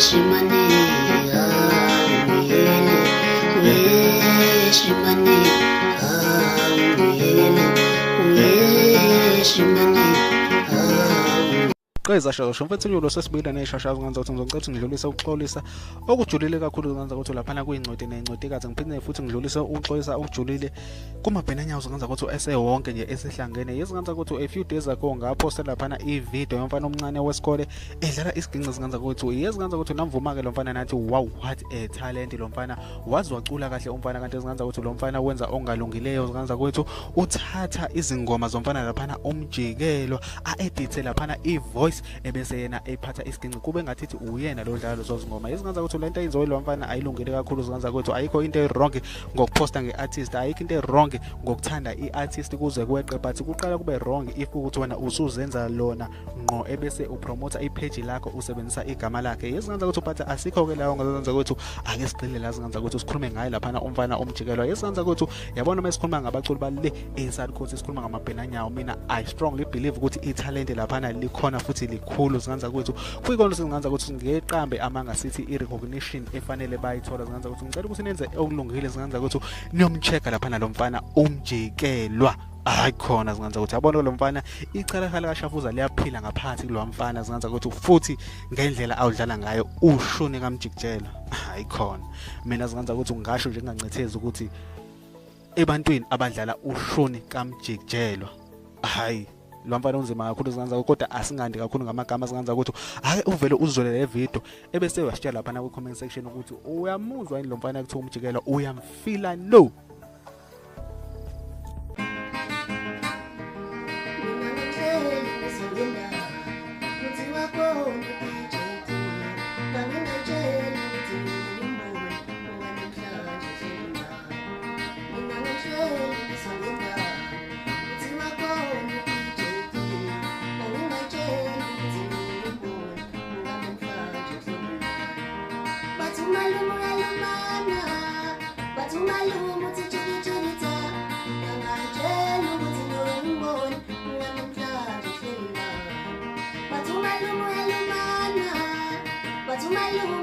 Shimane, uvukile, Shimane, uvukile, Shimane. Qeza shosho mfethu sesibuyile neshashazi ngenza ukuthi ngizocela ngidlulise ukuxolisa okujulile kakhulu ngenza ukuthi laphana kuyincwadi nencwadikazi ngiphinde futhi ngidlulise ukuxolisa okujulile kumabhena nyawo ngenza ukuthi esewonke nje esihlangene yezingenza ukuthi a few days ago ngaphosta laphana ivideo yomfana omncane wesikole edlala isiginci zingenza ukuthi yezingenza ukuthi namvuma ke lo mfana nathi wow what a talent lo mfana wazwacula kahle umfana kanti zingenza ukuthi lo mfana wenza ongalungileyo zingenza ukuthi uthatha izingoma zomfana laphana Umjikjelwa a-edit laphana ivoice ebese yena ephatha isiginci kube ngathi uyena lo dlalo zozingoma yezingenza ukuthi lento ayenziwe lo mfana ayilungile kakhulu zingenza ukuthi ayikho into wrong ngokuphosta ngeartist ayikho into wrong ngokuthanda iartist kuze kweqe but kuqala kube wrong if ukuthi wena usuzenza lona ngqo ebese upromote ipage lakho usebenzisa igama lakhe yezingenza ukuthi uphatha asikho ke lawo ngenza ukuthi ake sigcile la zingenza ukuthi sikhulume ngaye laphana umfana Umjikjelwa yezingenza ukuthi yabona masikhuluma ngabaculi bale eSouth Coast sikhuluma ngamabhena nyawo mina I strongly believe ukuthi italent laphana likhona futhi likhulu zingenza ukuthi kuyikona singenza ukuthi ngeqambe amanga sithi irecognition efanele bayithola zingenza ukuthi ngicela ukuthi nenze okulungile zingenza ukuthi niyomchecka laphana lo mfana Umjikjelwa hayi khona zingenza ukuthi yabona lo mfana icala kaShafuza liyaphila ngaphansi kulo mfana zingenza ukuthi futhi ngendlela awudlala ngayo ushuni kaMjikjelwa hayi khona mina zingenza ukuthi ngisho nje ngingancithezi ukuthi ebantwini abadlala ushuni kaMjikjelwa hayi lo mfana unzima kakhulu zingenza kodwa asingandi kakhulu ngamagama zingenza ukuthi ake uvele uzwele le video ebese uyasitshela lapha ku comment section ukuthi uyamuzwa yini lo mfana ekuthiwa Umjikjelwa uyamfila no Malumo